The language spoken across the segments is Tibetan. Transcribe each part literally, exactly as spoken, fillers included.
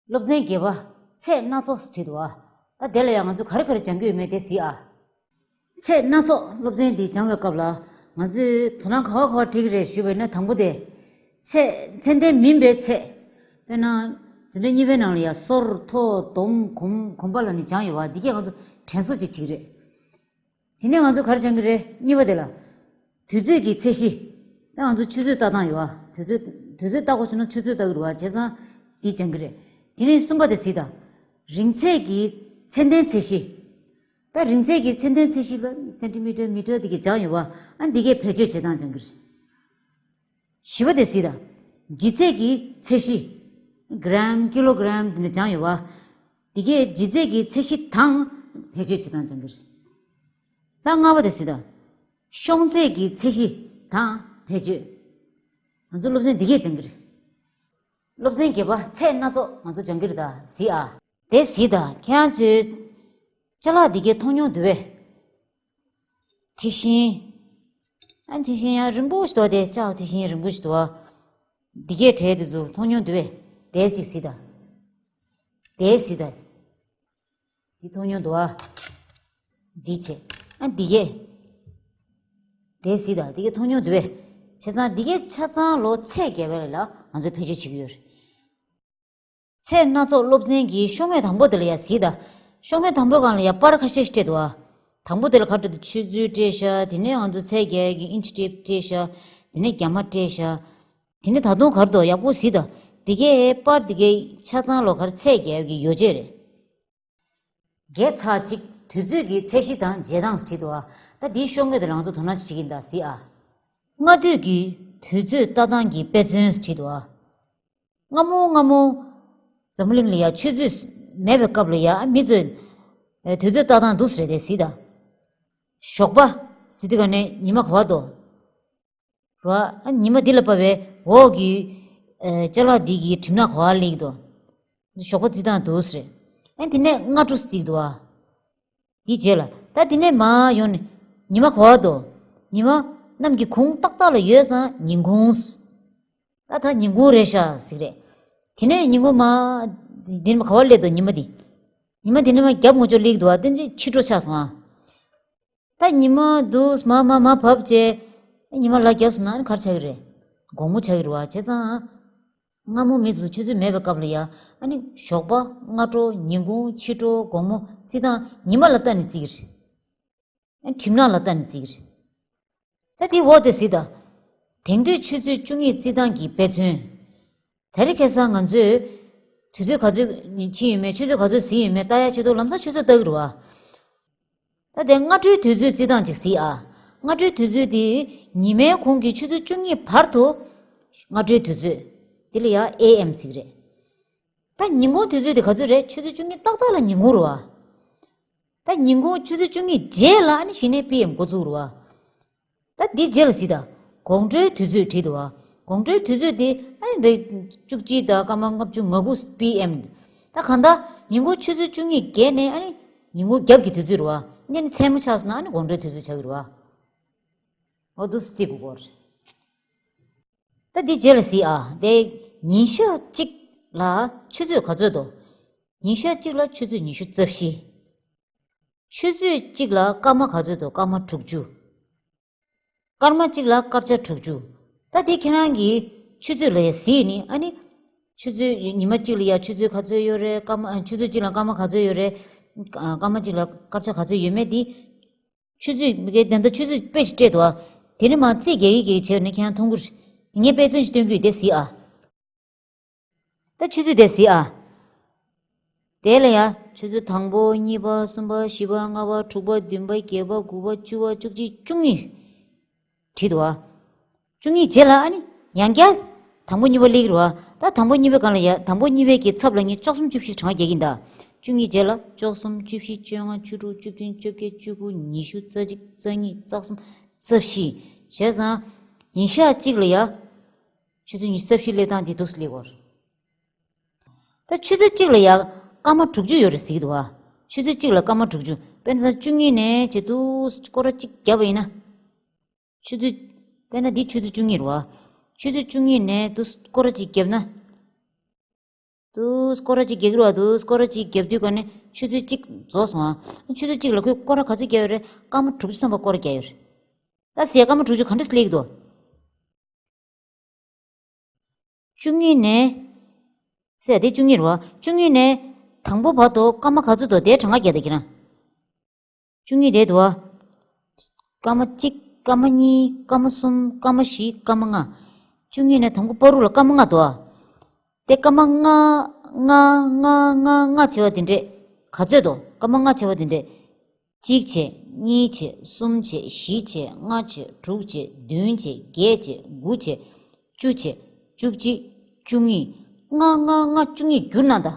སློབ་ཚན་བརྒྱད་པ། ཚད་སྣ་ཚོགས་བྲིས་འདུག་ཨ། ད་དེ་ལ་ཡང་ང་ཚོས་ག་རེ་ག་རེ་སྦྱང་གི་ཡོད་མེད་དེ་གཟིགས་ཨ། ཚད་སྣ་ཚོགས་སློབ་ཚན་འདི་སྦྱང་བའི་སྐབས་ལ་ང་ཚོས་དོ་སྣང་ག་བ་ག་བ་བྱེད་ཀྱི་རེད་ཞུས་པ་ཡིན་ན། དང་པོ་དེ། ཚད། ཚད་ལྡན་མིན་པའི་ཚད། དཔེར་ན། འཛིན་གྲྭ་གཉིས་པའི་ནང་ལ་ཡང་སོར། མཐོ། སྡོམ། གོམ། གོམ་པ་ལ་ནི་སྦྱང་ཡོད་པ། འདི་གས་ང་ཚོ་དྲན་གསོ་ཅིག་བྱེད་ཀྱི་རེད། དེ་ནས་ང་ཚོ་ག་རེ་སྦྱང་གི་རེད། གཉིས་པ་དེ་ལ། དུས་ཚོད་ཀྱི་ཚད་གཞི། ད་ང་ཚོ་ཆུ་ཚོད་ལྟ་སྟངས་ཡོད་པ། དུས་ཚོད། དུས་ཚོད་ལྟ་དགོས་བྱུང་ན་ཆུ་ཚོད་ལྟ་གི་རེད་པ། བྱས་ཙང་འདི་སྦྱང་གི་རེད། དེ་ནས་གསུམ་པ་དེ་གཟིགས་དང་། རིང་ཚད་ཀྱི་ཚད་ལྡན་ཚད་གཞི། ད་རིང་ཚད་ཀྱི་ཚད་ལྡན་ཚད་གཞི་ལ་སེན་ཊི་མི་ཊར། མི་ཊར་འདི་གས་སྦྱང་ཡོད་པ། ཨ། འདི་གས་བེད་སྤྱོད་བྱེད་སྟངས་སྦྱང་གི་རེད། བཞི་པ་དེ་གཟིགས་དང་། ལྗིད་ཚད་ཀྱི་ཚད་གཞི། གྲམ། ཀི་ལོ་གྲམ་འདི་འདྲ་སྦྱང་ཡོད་པ། འདི་གས་ལྗིད་ཚད་ཀྱི་ཚད་གཞི་དང་བེད་སྤྱོད་བྱེད་སྟངས་སྦྱང་གི་རེད། ད་ལྔ་པ་དེ་གཟིགས་དང་། ཤོང་ཚད་ཀྱི་ཚད་གཞི་དང་བེད་སྤྱོད། ང་ཚོ་སློབ་ཚན་འདི་གས་སྦྱང་གི་རེད། སློབ་ཚན་བརྒྱད་པ། ཚད་སྣ་ཚོགས་ང་ཚོ་སྦྱང་གི་རེད། ད་གཟིགས་ཨ། དེ་གཟིགས་དང་། ཁྱེད་རང་ཚོས་ཅ་ལག་འདི་གས་མཐོང་མྱོང་འདུག་པས། དེ་བཞིན། ཨ། དེ་བཞིན་ཡང་རིང་པོ་ཞིག་འདུག་དེ། ལྕགས་དེ་བཞིན་རིང་པོ་ཞིག་འདུག་པ། འདི་གས་གྲས་དེ་ཚོ་མཐོང་མྱོང་འདུག་པས། དེ་གཅིག་གཟིགས་དང་། དེ་གཟིགས་དང་། འདི་མཐོང་མྱོང་འདུག་པ། འདི་བྱས། ཨ། འདི་གས། དེ་གཟིགས་དང་། འདི་གས་མཐོང་མྱོང་འདུག་པས། བྱས་ཙང་འདི་གས་ཆ་ཚང་ལོ་ཚད་བརྒལ་བ་ལ་ང་ཚོས་བེད་སྤྱོད་བྱེད་ཀྱི་ཡོད་རེད། ཚད་སྣ་ཚོགས་སློབ་ཚན་གྱི་ཤོག་ངོས་དང་པོ་དེ་ལ་ཡ་གཟིགས་དང་། ཤོག་ངོས་དང་པོ་སྒང་ལ་ཡ་པར་ཁ་ཤས་ཤིག་སྤྲད་འདུག་པ། དང་པོ་དེ་ལ་ག་རེ་སྤྲད་འདུག་ཆུ་ཚོད་སྤྲད་ཤག་དེ་ནས་ང་ཚོ་ཚད་བརྒལ་གྱི་ཨིན་ཅི་ཊེབ་སྤྲད་ཤག་དེ་ནས་རྒྱ་མ་སྤྲད་ཤག་དེ་ནས་ད་དུང་ག་རེ་འདུག་ཡག་པོ་གཟིགས་དང་། དེ་གས་པར་དེ་གས་ཆ་ཚང་ལོ་ག་རེ་ཚད་བརྒལ་གྱི་ཡོ་བྱད་རེད། བརྒྱད་ཚེག་གཅིག་དུས་ཚོད་ཀྱི་ཚད་གཞི་དང་འཇལ་སྟངས་བྲིས་འདུག་པ། ད་འདིའི་ཤོག་ངོས་དེ་ལ་ང་ཚོ་དོ་སྣང་བྱེད་ཀྱི་ཡིན། ད་གཟིགས་ཨ། སྔ་དུས་ཀྱི་དུས་ཚོད་ལྟ་སྟངས་ཀྱི་དཔེ་མཚོན་བྲིས་འདུག་པ། སྔ་མོ་སྔ་མོ། འཛམ་བུ་གླིང་ལ་ཡ་ཆུ་ཚོད་མེད་པའི་སྐབས་ལ་ཡ་མི་ཚོས། ཨེ། དུས་ཚོད་ལྟ་སྟངས་འདུག་སེ་རེད་དེ། གཟིགས་དང་། ཞོགས་པ་ཟེར་དུས་ག་ནས་ཉི་མ་ག་པར་འདུག་ར། ཨ། ཉི་མ་འདི་ལ་བབས་པའི་འོག་གི། ཨེ། ཅ་ལག་འདི་གི་གྲིབ་ནག་ག་པར་སླེབས་འདུག་ཞོགས་པ་བརྩི་སྟངས་འདུག་སེ་རེད། ཨ། དེ་ནས་སྔ་དྲོ་བརྩི་འདུག་པ། དེའི་རྗེས་ལ། ད་དེ་ནས་མར་ཡོང་ནས་ཉི་མ་ག་པར་འདུག་ཉི་མ་གནམ་གྱི་གུང་ཏག་ཏག་ལ་ཡོད་ཙང་ཉིན་གུང་། ད་ད་ཉིན་གུང་རེད་ཤག་ཟེར་གྱི་རེད། དེ་ནས་ཉིན་གུང་མ། འདི་ནས་མར་ག་པར་སླེབས་འདུག་ཉི་མ་འདི། ཉི་མ་འདི་ནས་མར་རྒྱབ་ངོས་ཕྱོགས་སླེབས་འདུག་པ། དེ་ནས་ཕྱི་དྲོ་ཆགས་སོང་ཨ། ད་ཉི་མ་འདུག་སེ་མར་མར་མར་བབས་བྱས། ཉི་མ་ལ་བརྒྱབ་སོང་ན་ཨ་ནི་ག་རེ་ཆགས་ཀྱི་རེད། དགོང་མོ་ཆགས་ཀྱི་རེད་པ། བྱས་ཙང་། སྔ་མོ་མི་ཚོ་ཆུ་ཚོད་མེད་པའི་སྐབས་ལ་ཡ། ཨ་ནི་ཞོགས་པ། སྔ་དྲོ། ཉིན་གུང་། ཕྱི་དྲོ། དགོང་མོ་བརྩི་སྟངས་ཉི་མ་ལ་ལྟ་ནས་བརྩི་གི་རེད། ཨ། གྲིབ་ནག་ལ་ལྟ་ནས་བརྩི་གི་རེད། ད་དེའི་འོག་དེ་གཟིགས་དང་། དེང་དུས་ཆུ་ཚོད་བཅུ་གཉིས་བརྩི་སྟངས་ཀྱི་དཔེ་མཚོན། ད་རེས་ཁ་སང་ང་ཚོས་དུས་ཚོད་ག་ཚོད་ཕྱིན་ཡོད་མེད། ཆུ་ཚོད་ག་ཚོད་ཟིན་ཡོད་མེད་ལྟ་ཡ་ཆེད་དུ་ལམ་སང་ཆུ་ཚོད་ལྟ་གི་རེད་པ། ད་དེ་སྔ་དྲོའི་དུས་ཚོད་བརྩི་སྟངས་ཅིག་གཟིགས་ཨ། སྔ་དྲོའི་དུས་ཚོད་དེ་ཉི་མའི་གུང་གི་ཆུ་ཚོད་བཅུ་གཉིས་བར་དུ་སྔ་དྲོའི་དུས་ཚོད། དེ་ལ་ཡ་ཨེ་ཨེམ་ཟེར་གྱི་རེད། ད་ཉིན་གུང་དུས་ཚོད་དེ་ག་ཚོད་རེད། ཆུ་ཚོད་བཅུ་གཉིས་ཏག་ཏག་ལ་ཉིན་གུང་རེད་པ། ད་ཉིན་གུང་ཆུ་ཚོད་བཅུ་གཉིས་རྗེས་ལ་ཨ་ནི་གཞི་ནས་པི་ཨེམ་འགོ་བཙུགས་རེད་པ། ད་འདི་རྗེས་ལ་གཟིགས་དང་། དགོང་དྲོའི་དུས་ཚོད་བྲིས་འདུག་པ། དགོང་དྲོའི་དུས་ཚོད་དེ་ཨ་ནི་བཅུ་གཅིག་དང་སྐར་མ་ལྔ་བཅུ་ང་དགུ་པི་ཨེམ། ད་གང་ལྟར་ཉིན་གུང་ཆུ་ཚོད་བཅུ་གཉིས་བརྒལ་ནས་ཨ་ནི་ཉིན་གུང་རྒྱབ་ཀྱི་དུས་ཚོད་རེད་པ། ཨ་ནི་མཚན་མོ་ཆགས་སོང་ན་ཨ་ནི་དགོང་དྲོའི་དུས་ཚོད་ཆགས་ཀྱི་རེད་པ། འོ་འདུག་སེ་བརྩི་དགོས་ཀྱི་རེད། ད་འདི་རྗེས་ལ་གཟིགས་ཨ། དེ་ཉིན་ཞག་གཅིག་ལ་ཆུ་ཚོད་ག་ཚོད་འདུག་ཉིན་ཞག་གཅིག་ལ་ཆུ་ཚོད་ཉི་ཤུ་རྩ་བཞི། ཆུ་ཚོད་གཅིག་ལ་སྐར་མ་ག་ཚོད་འདུག་སྐར་མ་དྲུག་ཅུ། སྐར་མ་གཅིག་ལ་སྐར་ཆ་དྲུག་ཅུ། ད་དེ་ཁྱེད་རང་གིས་ཆུ་ཚོད་ལ་ཡ་གཟིགས་ནི་ཨ་ནི། ཆུ་ཚོད་ཉི་མ་གཅིག་ལ་ཡ་ཆུ་ཚོད་ག་ཚོད་ཡོད་རེད། སྐར་མ། ཨ། ཆུ་ཚོད་གཅིག་ལ་སྐར་མ་ག་ཚོད་ཡོད་རེད། ཨ། སྐར་མ་གཅིག་ལ་སྐར་ཆ་ག་ཚོད་ཡོད་མེད་དེ། ཆུ་ཚོད་མི་སྒེར་དེ་འདྲ་ཆུ་ཚོད་དཔེ་ཞིག་སྤྲད་འདུག་པ། དེ་ནས་མར་རྩིས་རྒྱག་གི་རྒྱག་གི་བྱས་ནས་ཁྱེད་རང་མཐོང་གི་རེད། ངས་དཔེ་མཚོན་ཞིག་སྟོན་གྱི་ཡོད། དེ་གཟིགས་ཨ། ད་ཆུ་ཚོད་དེ་གཟིགས་ཨ། དེ་ལ་ཡ་ཆུ་ཚོད་དང་པོ། གཉིས་པ། གསུམ་པ། བཞི་པ། ལྔ་པ། དྲུག་པ། བདུན་པ། བརྒྱད་པ། དགུ་པ། བཅུ་པ། བཅུ་གཅིག་བཅུ་གཉིས། བྲིས་འདུག་པ། བཅུ་གཉིས་རྗེས་ལ་ཨ་ནི་ཡང་བསྐྱར་དང་པོ་གཉིས་པ་སླེབས་ཀྱི་རེད་པ། ད་དང་པོ་གཉིས་པའི་སྒང་ལ་ཡ། དང་པོ་གཉིས་པའི་གི་ཚབ་ལ་ངས་བཅུ་གསུམ་བཅུ་བཞི་གྲངས་རྒྱག་གི་ཡིན་ད། བཅུ་གཉིས་རྗེས་ལ་བཅུ་གསུམ། བཅུ་བཞི། བཅོ་ལྔ། བཅུ་དྲུག། བཅུ་བདུན། བཅོ་བརྒྱད། བཅུ་དགུ། ཉི་ཤུ། རྩ་གཅིག་རྩ་གཉིས། རྩ་གསུམ། རྩ་བཞི། བྱས་ཙང་ཉིན་ཞག་གཅིག་ལ་ཡ། ཆུ་ཚོད་ཉི་ཤུ་རྩ་བཞི་སླེབས་སྟངས་དེ་འདུག་སེ་སླེབས་ཀྱི་རེད། ད་ཆུ་ཚོད་གཅིག་ལ་ཡ་སྐར་མ་དྲུག་ཅུ་ཡོད་རེད་ཟེར་གྱི་འདུག་པ། ཆུ་ཚོད་གཅིག་ལ་སྐར་མ་དྲུག་ཅུ། དཔེར་ན་བཅུ་གཉིས་ནས་བྱས་འདུག་སེ་སྐོར་ར་གཅིག་བརྒྱབ་པ་ཡིན་ན། ཆུ་ཚོད། དཔེར་ན་འདི་ཆུ་ཚོད་བཅུ་གཉིས་རེད་པ། ཆུ་ཚོད་བཅུ་གཉིས་ནས་འདུག་སེ་སྐོར་ར་གཅིག་བརྒྱབ་ན། དུ་སྐོར་ར་གཅིག་རྒྱག་གི་རེད་བ། དུ་སྐོར་ར་གཅིག་རྒྱབ་དུས་ག་ནས་ཆུ་ཚོད་གཅིག་རྫོགས་སོང་ཨ། ཆུ་ཚོད་གཅིག་ལ་ཁོས་སྐོར་ར་ག་ཚོད་རྒྱབ་ཡོད་རེད། སྐར་མ་དྲུག་ཅུ་ཐམ་པ་སྐོར་ར་རྒྱག་ཡོད་རེད། ད་ཟེར་སྐར་མ་དྲུག་ཅུ་ག་འདྲས་སླེབས་ཀྱི་འདུག་བཅུ་གཉིས་ནས། ཟེར་དེ་བཅུ་གཉིས་རེད་བ། བཅུ་གཉིས་ནས་དང་པོ་བར་དུ་སྐར་མ་ག་ཚོད་འདུག་དེའི་གྲངས་ཀ་རྒྱག་དེ་ཁྱེད་རང་། བཅུ་གཉིས་དེ་འདུག་བ། སྐར་མ་གཅིག་སྐར་མ་གཉིས། སྐར་མ་གསུམ། སྐར་མ་བཞི། སྐར་མ་ལྔ། བཅུ་གཉིས་ནས་དང་པོ་བར་དུ་ལ་སྐར་མ་ལྔ་འདུག་བ། དེ་སྐར་མ་ལྔ་ལྔ་ལྔ་ལྔ་ལྔ་བྱས་པ་དེ་འདྲས། ག་ཚོད་འདུག་སྐར་མ་ལྔ་བྱས་པ་དེ་འདྲས། གཅིག་བྱས། གཉིས་བྱས། གསུམ་བྱས། བཞི་བྱས། ལྔ་བྱས། དྲུག་བྱས། བདུན་བྱས། བརྒྱད་བྱས། དགུ་བྱས། བཅུ་བྱས། བཅུ་གཅིག་བཅུ་གཉིས། ལྔ་ལྔ་ལྔ་བཅུ་གཉིས་བསྒྱུར་ན་ད།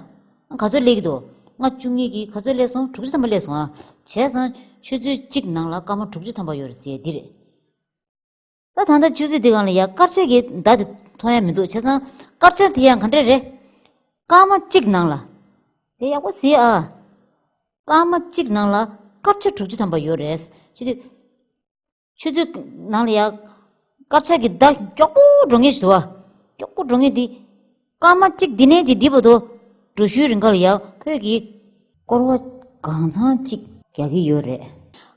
ག་ཚོད་སླེབས་ཀྱི་འདུག་ལྔ་བཅུ་གཉིས་ཀྱིས་ག་ཚོད་སླེབས་སོང་། དྲུག་ཅུ་ཐམ་པ་སླེབས་སོང་ཨ། བྱས་ཙང་ཆུ་ཚོད་གཅིག་ནང་ལ་སྐར་མ་དྲུག་ཅུ་ཐམ་པ་ཡོད་རེད་ཟེར་ཡ་འདི་རེད། ད་ད་ལྟ་ཆུ་ཚོད་འདི་སྒང་ལ་ཡ་སྐར་ཆ་གི་བརྡ་དེ་མཐོང་ཡ་མི་འདུག་བྱས་ཙང་སྐར་ཆ་དེ་ཡང་ག་འདྲས་རེད། སྐར་མ་གཅིག་ནང་ལ། དེ་ཡག་པོ་གཟིགས་ཨ། སྐར་མ་གཅིག་ནང་ལ་སྐར་ཆ་དྲུག་ཅུ་ཐམ་པ་ཡོད་རེད། ཆུ་ཚོད། ཆུ་ཚོད་ནང་ལ་ཡ། སྐར་ཆ་གི་བརྡ་མགྱོགས་པོ་འགྲོ་མཁན་ཞིག་འདུག་བ། མགྱོགས་པོ་འགྲོ་མཁན་འདི། སྐར་མ་གཅིག་འདི་ནས་ཅིག་འདི་བར་དུ། འགྲོ་ཤུལ་རིང་ག་ལ་ཡ་ཁོས་ཀྱིས། སྐོར་བ་གང་ཚང་གཅིག་རྒྱག་གི་ཡོད་རེད།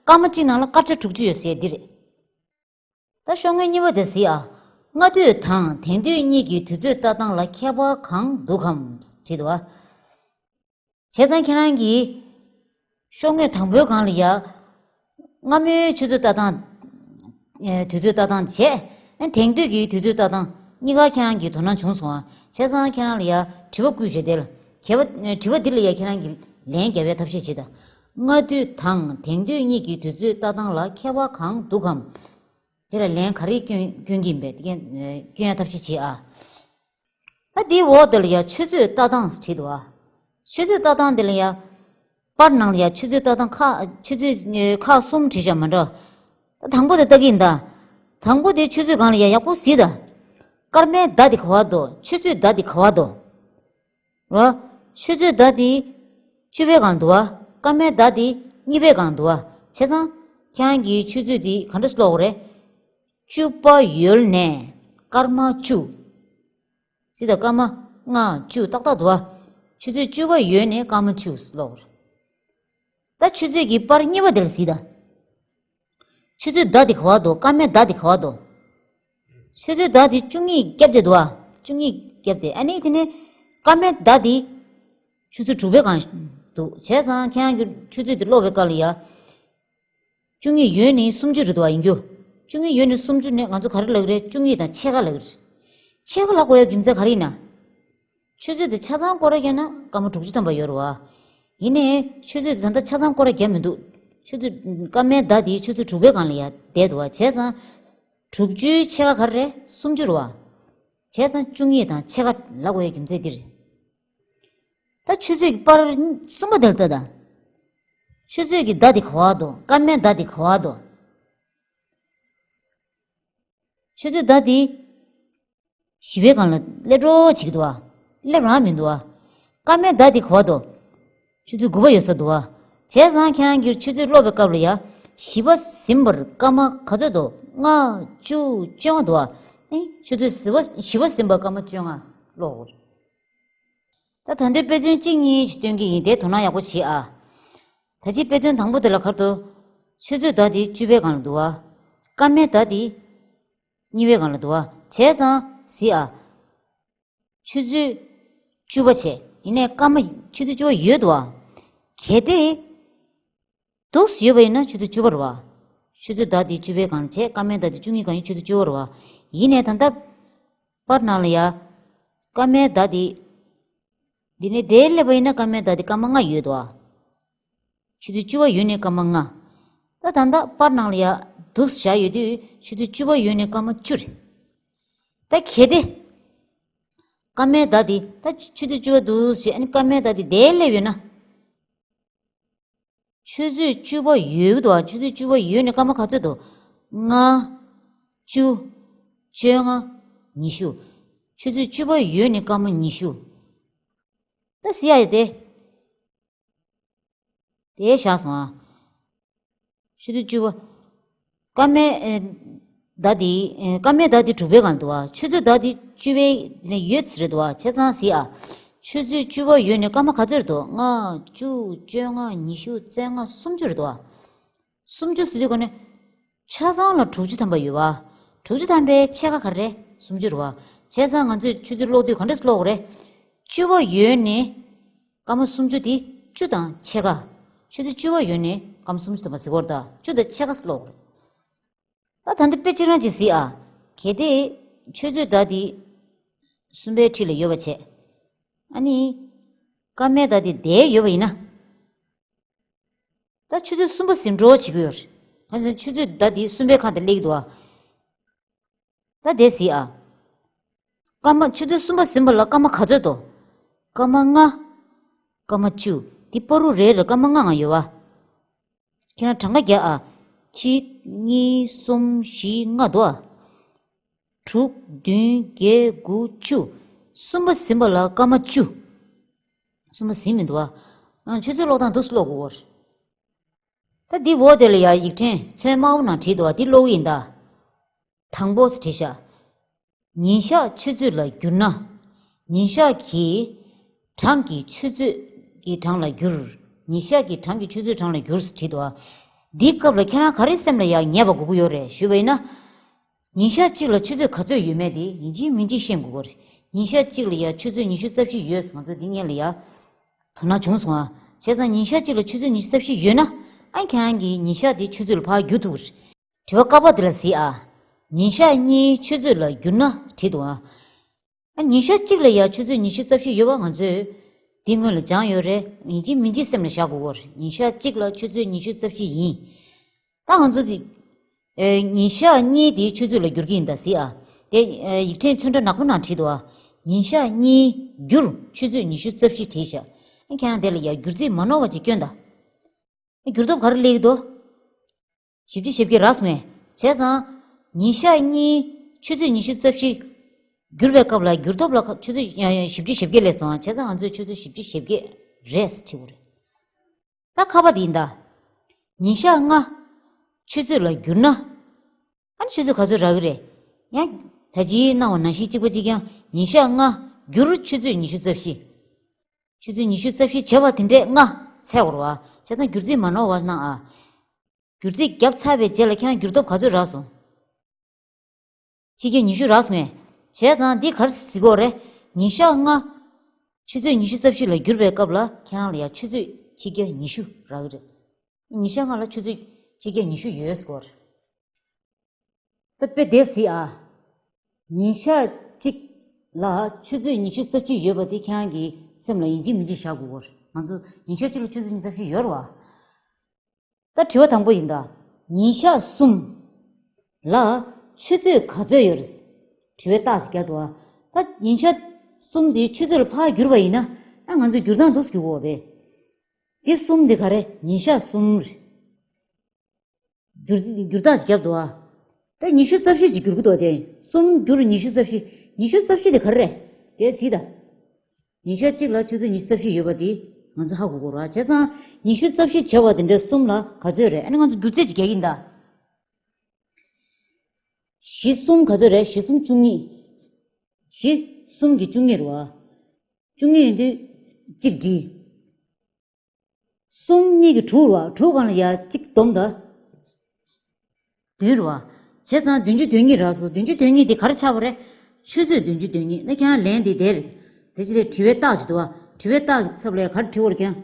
སྐར་མ་གཅིག་ནང་ལ་སྐར་ཆ་དྲུག་ཅུ་ཡོད་ཟེར་འདི་རེད། ད་ཤོག་ངོས་གཉིས་པ་དེ་གཟིགས་ཨ། སྔ་དུས་དང་དེང་དུས་གཉིས་ཀྱི་དུས་ཚོད་ལྟ་སྟངས་ལ་ཁྱད་པར་གང་འདུག་གམ་དྲིས་འདུག་བ། བྱས་ཙང་ཁྱེད་རང་གིས་ཤོག་ངོས་དང་པོའི་སྒང་ལ་ཡ། སྔ་མོའི་ཆུ་ཚོད་ལྟ་སྟངས། ཨེ། དུས་ཚོད་ལྟ་སྟངས་བྱས། ཨེ། དེང་དུས་ཀྱི་དུས་ཚོད་ལྟ་སྟངས་གཉིས་ཀ་ཁྱེད་རང་གིས་དོ་སྣང་བྱུང་སོང་ཨ། བྱས་ཙང་ཁྱེད་རང་ལ་ཡ་དྲི་བ་བསྐུལ་བྱས་དེ་ལ། གལ་ཏེ་དྲི་བ་འདི་ལ་ཡ་ཁྱེད་རང་གིས་ལན་རྒྱབ་པའི་ཐབས་ཤེས་བྱེད་དང་། སྔ་དུས་དང་དེང་དུས་གཉིས་ཀྱི་དུས་ཚོད་ལྟ་སྟངས་ལ་ཁྱད་པར་གང་འདུག་གམ། དེ་ལ་ལན་ག་རེ་སྐྱོན་སྐྱོན་གྱི་ཡིན་པས་དེ་གན་སྐྱོན་ཡ་ཐབས་ཤེས་བྱེད་ཨ། ད་དེའི་འོག་དེ་ལ་ཡ་ཆུ་ཚོད་ལྟ་སྟངས་བྲིས་འདུག་ཨ། ཆུ་ཚོད་ལྟ་སྟངས་དེ་ལ་ཡ། པར་ནང་ལ་ཡ་ཆུ་ཚོད་ལྟ་སྟངས་ཁག་ཆུ་ཚོད་ཨེ། ཁག་གསུམ་བྲིས་བཞག་མ་འདྲ། ད་དང་པོ་དེ་ལྟ་གི་ཡིན་ད། དང་པོ་དེ་ཆུ་ཚོད་སྒང་ལ་ཡ་ཡག་པོ་གཟིགས་ད། སྐར་མའི་བརྡ་དེ་ག་བར་འདུག་ཆུ་ཚོད་བརྡ་དེ་ག་བར་འདུག་ར། ཆུ་ཚོད་བརྡ་དེ་བཅུ་པའི་སྒང་འདུག་བ། སྐར་མའི་བརྡ་དེ་གཉིས་པའི་སྒང་འདུག་བ། བྱས་ཙང་ཁྱེད་རང་གིས་ཆུ་ཚོད་དེ་ག་འདྲ་ཀློག་དགོས་རེད། བཅུ་པ་ཡོལ་ནས་སྐར་མ་བཅུ། སྲིད་དང་སྐར་མ་ལྔ་བཅུ་ཏག་ཏག་འདུག་བ། ཆུ་ཚོད་བཅུ་པ་ཡོལ་ནས་སྐར་མ་བཅུ་ཀློག་དགོས་རེད། ད་ཆུ་ཚོད་ཀྱི་པར་གཉིས་པ་དེ་ལ་གཟིགས་དང་། ཆུ་ཚོད་བརྡ་དེ་ག་བར་འདུག་སྐར་མའི་བརྡ་དེ་ག་བར་འདུག་ཆུ་ཚོད་བརྡ་དེ་བཅུ་གཉིས་བརྒྱབ་སྟེ་འདུག་བ། བཅུ་གཉིས་བརྒྱབ་སྟེ་ཨ་ནི་དེ་ནས་སྐར་མའི་བརྡ་དེ་ཆུ་ཚོད་དྲུག་པའི་སྒང་འདུག་བྱས་ཙང་ཁྱེད་རང་གིས་ཆུ་ཚོད་དེ་ཀློག་པའི་སྐབས་ལ་ཡ། བཅུ་གཉིས་ཡོལ་ནས་སུམ་ཅུ་རེད་འདུག་བ་ཡིན་རྒྱུ། བཅུ་གཉིས་ཡོལ་ནས་སུམ་ཅུ་ནས་ང་ཚོ་ག་རེ་ལབ་ཀྱི་རེད། བཅུ་གཉིས་དང་ཕྱེད་ཀ་ལབ་ཀྱི་རེད། ཕྱེད་ཀ་ལབ་དགོས་ཡ་རྒྱུ་མཚན་ག་རེ་ཡིན་ན། ཆུ་ཚོད་དེ་ཆ་ཚང་སྐོར་ར་བརྒྱབ་ན་སྐར་མ་དྲུག་ཅུ་ཐམ་པ་ཡོད་རེད་བ། ཡིན་ནའི་ཆུ་ཚོད་དེ་ད་ལྟ་ཆ་ཚང་སྐོར་ར་བརྒྱབ་མི་འདུག་ཆུ་ཚོད། སྐར་མའི་བརྡ་དེ་ཆུ་ཚོད་དྲུག་པའི་སྒང་ལ་ཡ་བསྡད་འདུག་བ། བྱས་ཙང་། དྲུག་ཅུའི་ཕྱེད་ཀ་ག་རེ་རེད། སུམ་ཅུ་རེད་བ། བྱས་ཙང་བཅུ་གཉིས་དང་ཕྱེད་ཀ་ལབ་དགོས་ཡ་རྒྱུ་མཚན་འདི་རེད། ད་ཆུ་ཚོད་ཀྱི་པར་གསུམ་པ་དེ་ལ་ལྟ་དང་། ཆུ་ཚོད་ཀྱི་བརྡ་དེ་ག་བར་འདུག་སྐར་མའི་བརྡ་དེ་ག་བར་འདུག་ཆུ་ཚོད་བརྡ་དེ། བཞི་པའི་སྒང་ལ་སླེབས་འགྲོ་བྱེད་ཀྱི་འདུག་བ། སླེབས་རང་མི་འདུག་བ། སྐར་མའི་བརྡ་དེ་ག་བར་འདུག་ཆུ་ཚོད་དགུ་པ་ཡོད་ས་འདུག་བ། བྱས་ཙང་ཁྱེད་རང་གིས་ཆུ་ཚོད་ཀློག་པའི་སྐབས་ལ་ཡ། བཞི་པ་ཟིན་པར་སྐར་མ་ག་ཚོད་འདུག་ལྔ། བཅུ། བཅོ་ལྔ་འདུག་བ། ཨེ། ཆུ་ཚོད་བཞི་པ་བཞི་པ་ཟིན་པར་སྐར་མ་བཅོ་ལྔ་ཀློག་དགོས། ད་ད་དུང་དཔེ་མཚོན་གཅིག་གཉིས་ཤིག་སྟོན་གྱི་ཡིན། དེ་དོ་སྣང་ཡག་པོ་བྱེད་ཨ། ད་ཅི་དཔེ་མཚོན་དང་པོ་དེ་ལ་ག་རེ་འདུག་ཆུ་ཚོད་བརྡ་དེ་བཅུ་པའི་སྒང་ལ་འདུག་བ། སྐར་མའི་བརྡ་དེ་གཉིས་པའི་སྒང་ལ་འདུག་བ། བྱས་ཙང་གཟིགས་ཨ། ཆུ་ཚོད་བཅུ་པ་བྱས། ཡིན་ནའི་སྐར་མ་ཆུ་ཚོད་བཅུ་པ་ཡོད་འདུག་བ། གལ་ཏེ། འདུག་ཡོད་པ་ཡིན་ན་ཆུ་ཚོད་བཅུ་པ་རེད་བ། ཆུ་ཚོད་བརྡ་དེ་བཅུ་པའི་སྒང་ལ་བྱས། སྐར་མའི་བརྡ་དེ་བཅུ་གཉིས་སྒང་ཡིན། ཆུ་ཚོད་བཅུ་པ་རེད་བ། ཡིན་ནའི་ད་ལྟ་པར་ནང་ལ་ཡ། སྐར་མའི་བརྡ་དེ། འདི་ནས་དེར་སླེབས་པ་ཡིན་ན་སྐར་མའི་བརྡ་དེ་སྐར་མ་ལྔ་ཡོད་དོ། ཆུ་ཚོད་བཅུ་པ་ཡོད་ནས་སྐར་མ་ལྔ། ད་ད་ལྟ་པར་ནང་ལ་ཡ་འདུག་བཞག་ཡོད་དུས་ཆུ་ཚོད་བཅུ་པ་ཡོད་ནས་སྐར་མ་བཅུ་རེད། ད་གལ་ཏེ། སྐར་མའི་བརྡ་དེ་ད་ཆུ་ཚོད་བཅུ་པ་འདུག་ཞེས་ཨ་ནི་སྐར་མའི་བརྡ་དེ་དེར་སླེབས་ཡོད་ན། ཆུ་ཚོད་བཅུ་པ་ཡོད་འདུག་ཨ། ཆུ་ཚོད་བཅུ་པ་ཡོད་ནས་སྐར་མ་ག་ཚོད་འདུག་ལྔ། བཅུ། བཅོ་ལྔ། ཉི་ཤུ། ཆུ་ཚོད་བཅུ་པ་ཡོད་ནས་སྐར་མ་ཉི་ཤུ། ད་གཟིགས་ཡ་ཡ་དེ། དེ་བཞག་སོང་ཨ། ཆུ་ཚོད་བཅུ་པ། སྐར་མའི་ཨེ། བརྡ་དེ་ཨེ། སྐར་མའི་བརྡ་དེ་དྲུག་པའི་སྒང་འདུག་ཨ། ཆུ་ཚོད་བརྡ་དེ་བཅུ་པའི་ནས་ཡོད་ས་རེད་འདུག་ཨ། བྱས་ཙང་གཟིགས་ཨ། ཆུ་ཚོད་བཅུ་པ་ཡོལ་ནས་སྐར་མ་ག་ཚོད་རེད་འདུག་ལྔ། བཅུ། བཅོ་ལྔ། ཉི་ཤུ། རྩ་ལྔ། སུམ་ཅུ་རེད་འདུག་བ། སུམ་ཅུ་ཟེར་དུས་ག་ནས་ཆ་ཚང་ལ་དྲུག་ཅུ་ཐམ་པ་ཡོད་བ། དྲུག་ཅུ་ཐམ་པའི་ཕྱེད་ཀ་ག་རེ་རེད། སུམ་ཅུ་རེད་བ། བྱས་ཙང་ང་ཚོས་ཆུ་ཚོད་ཀློག་དུས་ག་འདྲས་ཀློག་དགོས་རེད། བཅུ་པ་ཡོལ་ནས་སྐར་མ་སུམ་ཅུ་དེ་བཅུ་དང་ཕྱེད་ཀ། ཆུ་ཚོད་བཅུ་པ་ཡོལ་ནས་སྐར་མ་སུམ་ཅུ་ཐམ་པ་ཟེར་གྱི་ཡོད་རེད་ད། བཅུ་དང་ཕྱེད་ཀ་ཀློག་དགོས་རེད། ད་ད་འདི་དཔེ་གཅིག་རང་ཅིག་གཟིགས་ཨ། གལ་ཏེ་ཆུ་ཚོད་བརྡ་འདི་གསུམ་པའི་འཁྲིས་ལ་ཡོད་པ་བྱས། ཨ་ནི་སྐར་མའི་བརྡ་འདི་འདིར་ཡོད་པ་ཡིན་ན། ད་ཆུ་ཚོད་གསུམ་པ་ཟིན་འགྲོ་བྱེད་ཀྱི་ཡོད་རེད། གང་ཟེར་ན་ཆུ་ཚོད་བརྡ་འདི་གསུམ་པའི་ཁ་དེར་སླེབས་ཀྱི་འདུག་ཨ། ད་འདིར་གཟིགས་ཨ། སྐར་མ་ཆུ་ཚོད་གསུམ་པ་ཟིན་པ་ལ་སྐར་མ་ག་ཚོད་འདུག་སྐར་མ་ལྔ། སྐར་མ་བཅུ། འདི་བར་དུ་རེ་རེར་སྐར་མ་ལྔ་ལྔ་ཡོད་བ། ཁྱེད་རང་གྲངས་ཀ་རྒྱག་ཨ། གཅིག་གཉིས། གསུམ། བཞི། ལྔ་འདུག་ཨ། དྲུག་བདུན། བརྒྱད། དགུ། བཅུ། གསུམ་པ་ཟིན་པ་ལ་སྐར་མ་བཅུ། གསུམ་པ་ཟིན་མི་འདུག་ཨ། ཨང་། ཆུ་ཚོད་ཀློག་སྟངས་འདུག་སེ་ཀློག་དགོས་ཀྱི་ཡོད་རེད། ད་འདི་འོག་དེ་ལ་ཡ་ཡིག་ཕྲེང་ཚོན་དམར་པོ་ནང་བྲིས་འདུག་ཨ། འདི་ཀློག་གི་ཡིན་ད། དང་པོ་བྲིས་ཤག་ཉིན་ཞག་ཆུ་ཚོད་ལ་བསྒྱུར་ན། ཉིན་ཞག་གི་གྲངས་ཀྱི་ཆུ་ཚོད་ཀྱི་གྲངས་ལ་བསྒྱུར། ཉིན་ཞག་གི་གྲངས་ཀྱི་ཆུ་ཚོད་གྲངས་ལ་བསྒྱུར་ཟེར་བྲིས་འདུག་ཨ། འདིའི་སྐབས་ལ་ཁྱེད་རང་ག་རེ་སེམས་ལ་ཡ་ངེས་པ་དགོས་ཀྱི་ཡོད་རེད་ཞུས་པ་ཡིན་ན། ཉིན་ཞག་གཅིག་ལ་ཆུ་ཚོད་ག་ཚོད་ཡོད་མེད་དེ་ཡིན་གཅིག་མིན་གཅིག་ཤེས་དགོས་ཀྱི་ཡོད་རེད། ཉིན་ཞག་གཅིག་ལ་ཡ་ཆུ་ཚོད་ཉི་ཤུ་རྩ་བཞི་ཡོད། ང་ཚོ་འདི་སྔོན་ལ་ཡ་དོ་སྣང་བྱུང་སོང་ཨ། བྱས་ཙང་ཉིན་ཞག་གཅིག་ལ་ཆུ་ཚོད་ཉི་ཤུ་རྩ་བཞི་ཡོད་ན། ཨ། ཁྱེད་རང་གིས་ཉིན་ཞག་དེ་ཆུ་ཚོད་ལ་ཕར་བསྒྱུར་ཐུབ་ཀྱི་རེད། དྲི་བ་ཀ་པ་འདི་ལ་གཟིགས་ཨ། ཉིན་ཞག་གཉིས་ཆུ་ཚོད་ལ་བསྒྱུར་ན་བྲིས་འདུག་ཨ། ཨ། ཉིན་ཞག་གཅིག་ལ་ཡ་ཆུ་ཚོད་ཉི་ཤུ་རྩ་བཞི་ཡོད་པ་ང་ཚོས་འདི་སྔོན་ལ་སྦྱངས་ཡོད་རེད། ཡིན་གཅིག་མིན་གཅིག་སེམས་ལ་བཞག་དགོས་ཀྱི་ཡོད་རེད། ཉིན་ཞག་གཅིག་ལ་ཆུ་ཚོད་ཉི་ཤུ་རྩ་བཞི་ཡིན། ད་ང་ཚོ་འདི། ཨེ། ཉིན་ཞག་གཉིས་དེ་ཆུ་ཚོད་ལ་བསྒྱུར་གྱི་ཡིན་ད་གཟིགས་ཨ། དེ། ཨེ། ཡིག་ཕྲེང་ཚོན་ཁྲ་ནག་པོ་ནང་བྲིས་འདུག་ཨ། ཉིན་ཞག་གཉིས་བསྒྱུར་ཆུ་ཚོད་ཉི་ཤུ་རྩ་བཞི་བྲིས་ཤག་ཨ། ཁྱེད་རང་དེ་ལ་ཡ་བསྒྱུར་རྩིས་མ་ནོར་བ་ཅིག་སྐྱོན་ད། བསྒྱུར་ཐོབ་ག་རེ་སླེབས་ཀྱི་འདུག་བཞི་བཅུ་ཞེ་བརྒྱད་རག་སོང་ངས། བྱས་ཙང་། ཉིན་ཞག་གཉིས་ཆུ་ཚོད་ཉི་ཤུ་རྩ་བཞི་བསྒྱུར་བའི་སྐབས་ལ་བསྒྱུར་ཐོབ་ལ་ཆུ་ཚོད་བཞི་བཅུ་ཞེ་བརྒྱད་སླེབས་སོང་། བྱས་ཙང་ང་ཚོས་ཆུ་ཚོད་བཞི་བཅུ་ཞེ་བརྒྱད་རེད་ཟེར་བྲིས་དགོས་རེད། ད་ཁ་པ་འདི་ཡིན་ད། ཉིན་ཞག་ལྔ་ཆུ་ཚོད་ལ་བསྒྱུར་ན། ཨ་ནི་ཆུ་ཚོད་ག་ཚོད་རག་གི་རེད། ཡང་ད་ཅི་གནང་བ་ནང་བཞིན་གཅིག་པ་གཅིག་རྐྱང་། ཉིན་ཞག་ལྔ་བསྒྱུར་ཆུ་ཚོད་ཉི་ཤུ་རྩ་བཞི། ཆུ་ཚོད་ཉི་ཤུ་རྩ་བཞི་བྱས་པ་དེ་འདྲས་ལྔ་ཚད་དགོས་རེད་བ། བྱས་ཙང་བསྒྱུར་རྩིས་མ་ནོར་བ་གནང་ཨ། བསྒྱུར་རྩིས་བརྒྱབ་ཚར་བའི་རྗེས་ལ་ཁྱེད་རང་བསྒྱུར་ཐོབ་ག་ཚོད་རག་སོང་། ཆིག་བརྒྱ་ཉི་ཤུ་རག་སོང་ངས། བྱས་ཙང་འདི་ག་རེ་ཟེར་གྱི་ཡོད་རེད། ཉིན་ཞག་ལྔ་ཆུ་ཚོད་ཉི་ཤུ་རྩ་བཞི་ལ་བསྒྱུར་བའི་སྐབས་ལ་ཁྱེད་རང་ལ་ཡ་ཆུ་ཚོད་ཆིག་བརྒྱ་ཉི་ཤུ་རག་གི་རེད། ཉིན་ཞག་ལྔ་ལ་ཆུ་ཚོད་ཆིག་བརྒྱ་ཉི་ཤུ་ཡོད་ཟེར་གྱི་ཡོད་རེད། ད་དཔེ་དེ་གཟིགས་ཨ། ཉིན་ཞག་གཅིག་ལ་ཆུ་ཚོད་ཉི་ཤུ་རྩ་བཞི་ཡོད་པ་དེ་ཁྱེད་རང་གི་སེམས་ལ་ཡིན་གཅིག་མིན་གཅིག་བཞག་དགོས་ཀྱི་ཡོད་རེད། ང་ཚོ་ཉིན་ཞག་གཅིག་ལ་ཆུ་ཚོད་ཉི་ཤུ་རྩ་བཞི་ཡོད་རེད་བ། ད་དྲི་བ་དང་པོ་ཡིན་ད། ཉིན་ཞག་གསུམ་ལ་ཆུ་ཚོད་ག་ཚོད་ཡོད་རེད། དྲི་བའི་རྟགས་ཤིག་རྒྱག་འདུག་ཨ། ད་ཉིན་ཞག་གསུམ་དེ་ཆུ་ཚོད་ལ་ཕར་བསྒྱུར་བ་ཡིན་ན། ཨ། ང་ཚོས་བསྒྱུར་སྟངས་འདུག་སེ་བསྒྱུར་དགོས་རེད། དེ་གསུམ་དེ་ག་རེ། ཉིན་ཞག་གསུམ་རེད། བསྒྱུར་བསྒྱུར་རྟགས་ཤིག་བརྒྱབ་འདུག་ཨ། ད་ཉི་ཤུ་རྩ་བཞི་ཅིག་བསྒྱུར་གྱི་འདུག་དེ་གསུམ་བསྒྱུར་ཉི་ཤུ་རྩ་བཞི། ཉི་ཤུ་རྩ་བཞི་དེ་ག་རེ་རེད། དེ་གཟིགས་ད། ཉིན་ཞག་གཅིག་ལ་ཆུ་ཚོད་ཉི་ཤུ་རྩ་བཞི་ཡོད་པ་དེ་ང་ཚོ་ཧ་གོ་དགོས་རེད་བ། བྱས་ཙང་ཉི་ཤུ་རྩ་བཞི་བྱས་པ་དེ་འདྲ་གསུམ་ལ་ག་ཚོད་རེད། ཨ་ནི་ང་ཚོ་བསྒྱུར་རྩིས་ཅིག་རྒྱག་གི་ཡིན་ད། བཞི་གསུམ་ག་ཚོད་རེད། བཞི་གསུམ་བཅུ་གཉིས། བཞི་གསུམ་གྱིས་བཅུ་གཉིས་རེད་བ། བཅུ་གཉིས་ཡིན་དུས་གཅིག་བྲིས། གསུམ་གཉིས་ཀྱིས་དྲུག་རེད་བ། དྲུག་སྒང་ལ་ཡ་གཅིག་བསྡོམས་ད། བདུན་རེད་བ། བྱས་ཙང་བདུན་ཅུ་དོན་གཉིས་རག་སོང་། བདུན་ཅུ་དོན་གཉིས་དེ་ག་རེ་ཆགས་པ་རེད། ཆུ་ཚོད་བདུན་ཅུ་དོན་གཉིས། ད་ཁྱེད་རང་ལན་དེ་དེ་རེད། དེ་ཅི་དེ་དྲི་བའི་རྟགས་ཅིག་འདུག་བ། དྲི་བའི་རྟགས་ཀྱི་ཚབ་ལ་ཡ་ག་རེ་བྲིས་པ་རེད་ཁྱེད་རང་།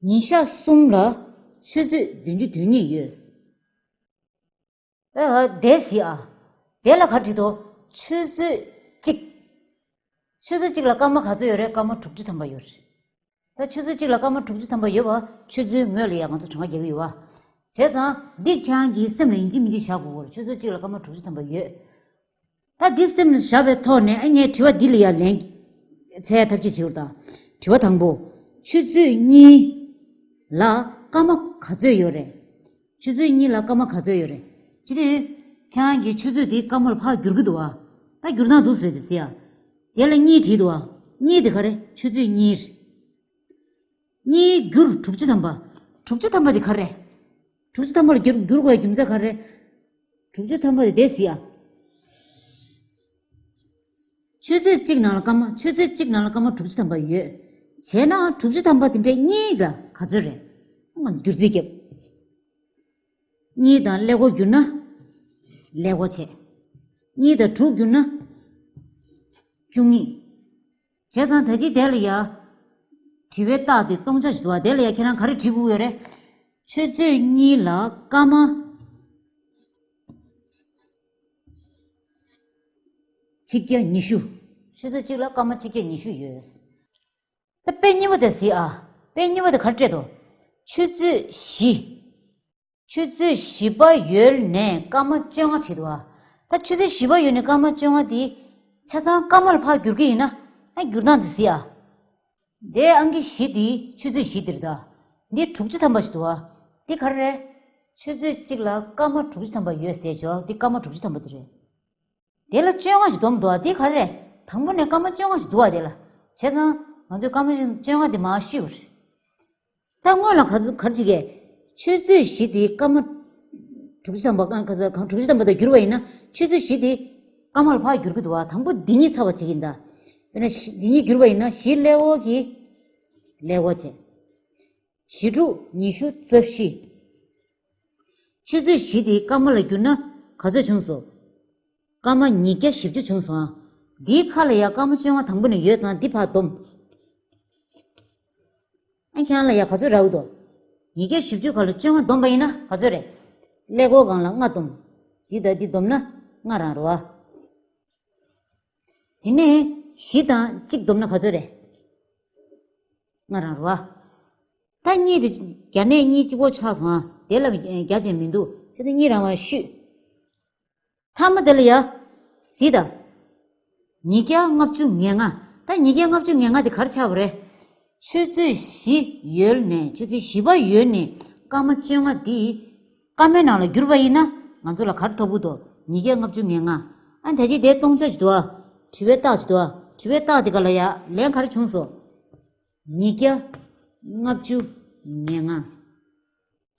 ཉིན་ཞག་གསུམ་ལ་ཆུ་ཚོད་བདུན་ཅུ་དོན་གཉིས་ཡོད། ཨ། དེ་གཟིགས་ཨ། དེ་ལ་ག་རེ་བྲིས་འདུག་ཆུ་ཚོད་གཅིག་ཆུ་ཚོད་གཅིག་ལ་སྐར་མ་ག་ཚོད་ཡོད་རེད། སྐར་མ་དྲུག་ཅུ་ཐམ་པ་ཡོད་རེད། ད་ཆུ་ཚོད་གཅིག་ལ་སྐར་མ་དྲུག་ཅུ་ཐམ་པ་ཡོད་པ་ཆུ་ཚོད་ངོས་ལ་ཡ་ང་ཚོ་གྲངས་ཀ་རྒྱག་གི་ཡོད་པ། བྱས་ཙང་འདི་ཁྱེད་རང་གི་སེམས་ལ་ཡིན་གཅིག་མིན་གཅིག་བཞག་དགོས་ཀྱི་རེད། ཆུ་ཚོད་གཅིག་ལ་སྐར་མ་དྲུག་ཅུ་ཐམ་པ་ཡོད། ད་འདི་སེམས་ལ་བཞག་པའི་ཐོག་ནས། ཨ། ངས་དྲི་བ་འདི་ལ་ཡ་ལན་འཚོལ་ཐབས་ཤེས་བྱེད་དགོས་རེད་ད། དྲི་བ་དང་པོ། ཆུ་ཚོད་གཉིས་ལ་སྐར་མ་ག་ཚོད་ཡོད་རེད། ཆུ་ཚོད་གཉིས་ལ་སྐར་མ་ག་ཚོད་ཡོད་རེད། ཅི་སྟེ། ཁྱེད་རང་གིས་ཆུ་ཚོད་དེ་སྐར་མ་ལ་ཕར་བསྒྱུར་གྱི་འདུག་བ། ད་བསྒྱུར་སྟངས་འདུག་ཟེར་དེ་གཟིགས་ཨ། དེ་ལ་གཉིས་བྲིས་འདུག་བ། གཉིས་དེ་ག་རེ། ཆུ་ཚོད་གཉིས་རེད། གཉིས་བསྒྱུར་དྲུག་ཅུ་ཐམ་པ། དྲུག་ཅུ་ཐམ་པ་དེ་ག་རེ། དྲུག་ཅུ་ཐམ་པ་ལ་བསྒྱུར་བསྒྱུར་དགོས་རྒྱུ་མཚན་ག་རེ། དྲུག་ཅུ་ཐམ་པ་དེ་དེ་གཟིགས་ཨ། ཆུ་ཚོད་གཅིག་ནང་ལ་སྐར་མ། ཆུ་ཚོད་གཅིག་ནང་ལ་སྐར་མ་དྲུག་ཅུ་ཐམ་པ་ཡོད། བྱས་ན་དྲུག་ཅུ་ཐམ་པ་དེ་འདྲའི་གཉིས་ལ་ག་ཚོད་རེད། ང་བསྒྱུར་རྩིས་རྒྱབ། གཉིས་དང་ཀླད་ཀོར་བསྒྱུར་ན་ཀླད་ཀོར་བྱས། གཉིས་དང་དྲུག་བསྒྱུར་ན་བཅུ་གཉིས། བྱས་ཙང་ད་ཅི་དེ་ལ་ཡ། དྲི་བའི་རྟགས་དེ་སྟོང་ཆ་ཞིག་འདུག་བ། དེ་ལ་ཡ་ཁྱེད་རང་ག་རེ་བྲིས་དགོས་ཡོད་རེད། ཆུ་ཚོད་གཉིས་ལ་སྐར་མ་ཆིག་བརྒྱ་ཉི་ཤུ། ཆུ་ཚོད་གཅིག་ལ་སྐར་མ་ཆིག་བརྒྱ་ཉི་ཤུ་ཡོད། ད་དཔེ་གཉིས་པ་དེ་གཟིགས་ཨ། དཔེ་གཉིས་པ་དེ་ག་རེ་སྤྲད་འདུག་ཆུ་ཚོད་བཞི། ཆུ་ཚོད་བཞི་པ་ཡོལ་ནས་སྐར་མ་བཅོ་ལྔ་བྲིས་འདུག་ཨ། ད་ཆུ་ཚོད་བཞི་པ་ཡོལ་ནས་སྐར་མ་བཅོ་ལྔ་དེ་ཆ་ཚང་སྐར་མ་ལ་ཕར་བསྒྱུར་གྱི་ཡིན་ན། ཨ། བསྒྱུར་སྟངས་དེ་གཟིགས་ཨ། དེ་ཨང་ཀི་བཞི་དེ་ཆུ་ཚོད་བཞི་དེ་རེད་ད། འདི་དྲུག་ཅུ་ཐམ་པ་ཞིག་འདུག་ཨ། འདི་ག་རེ་རེད། ཆུ་ཚོད་གཅིག་ལ་སྐར་མ་དྲུག་ཅུ་ཐམ་པ་ཡོད་ཟེར་ཆོག་འདི་སྐར་མ་དྲུག་ཅུ་ཐམ་པ་དེ་རེད། དེ་ལ་བཅོ་ལྔ་ཞིག་བསྡོམས་འདུག་ཨ། དེ་ག་རེ་རེད། དང་པོ་ནས་སྐར་མ་བཅོ་ལྔ་ཞིག་འདུག་ཨ། དེ་ལ་བྱས་ཙང་ང་ཚོས་སྐར་མ་བཅོ་ལྔ་དེ་མར་བཤུས་པ་རེད། ད་སྔོན་ལ་ག་ཚོད་ག་རེ་བྱེད་ཀྱི། ཆུ་ཚོད་བཞི་དེ་སྐར་མ་དྲུག་ཅུ་ཐམ་པ་གང་ག་ས་གང་དྲུག་ཅུ་ཐམ་པ་དང་བསྒྱུར་བ་ཡིན་ན། ཆུ་ཚོད་བཞི་དེ་སྐར་མ་ལ་ཕར་བསྒྱུར་གྱི་འདུག་བ། དང་པོ་འདི་གཉིས་ཚར་བ་བྱེད་ཀྱི་ཡིན་ད། དཔེར་ན་བཞི་འདི་གཉིས་བསྒྱུར་བ་ཡིན་ན། བཞི་ཀླད་ཀོར་གྱི་ཀླད་ཀོར་བྱས། བཞི་དྲུག་ཉི་ཤུ་རྩ་བཞི། ཆུ་ཚོད་བཞི་དེ་སྐར་མ་ལ་བསྒྱུར་ན་ག་ཚོད་བྱུང་སོང་། སྐར་མ་ཉིས་བརྒྱ་བཞི་བཅུ་བྱུང་སོང་ཨ། འདིའི་ཁ་ལ་ཡ་སྐར་མ་བཅོ་ལྔ་དང་པོ་ནས་ཡོད་ཙང་འདི་ཕར་བསྡོམས། ཨ། ཁྱེད་རང་ལ་ཡ་ག་ཚོད་རག་གི་འདུག་ཉིས་བརྒྱ་བཞི་བཅུ་ཁ་ལ་བཅོ་ལྔ་བསྡོམས་པ་ཡིན་ན་ག་ཚོད་རེད། ཀླད་ཀོར་སྒང་ལ་ལྔ་བསྡོམས། འདི་དང་འདི་བསྡོམས་ན་ལྔ་རང་རེད་བ། དེ་ནས་བཞི་དང་གཅིག་བསྡོམས་ན་ག་ཚོད་རེད། ལྔ་རང་རེད་བ། ད་གཉིས་དེ་བརྒྱ་ནས་གཉིས་གཅིག་པོ་ཆགས་སོང་ཨ། དེ་ལ་རྒྱ་ཆེན་མི་འདུག་བྱས་ཙང་གཉིས་རང་བ་བཤུས། མཐའ་མ་དེ་ལ་ཡ། གཟིགས་དང་། ཉིས་བརྒྱ་ལྔ་བཅུ་ང་ལྔ། ད་ཉིས་བརྒྱ་ལྔ་བཅུ་ང་ལྔ་དེ་ག་རེ་ཆགས་པ་རེད། ཆུ་ཚོད་བཞི་ཡོལ་ནས། ཆུ་ཚོད་བཞི་པ་ཡོལ་ནས་སྐར་མ་བཅོ་ལྔ་དེ་སྐར་མའི་ནང་ལ་བསྒྱུར་བ་ཡིན་ན་ང་ཚོ་ལ་ག་རེ་ཐོབ་ཀྱི་འདུག་ཉིས་བརྒྱ་ལྔ་བཅུ་ང་ལྔ། ཨ། ད་ཅི་དེ་སྟོང་ཆ་ཞིག་འདུག་ཨ། དྲི་བའི་རྟགས་ཞིག་འདུག་ཨ། དྲི་བའི་རྟགས་དེ་ག་ལ་ཡ་ལན་ག་རེ་བྱུང་སོང་། ཉིས་བརྒྱ་ལྔ་བཅུ་ང་ལྔ།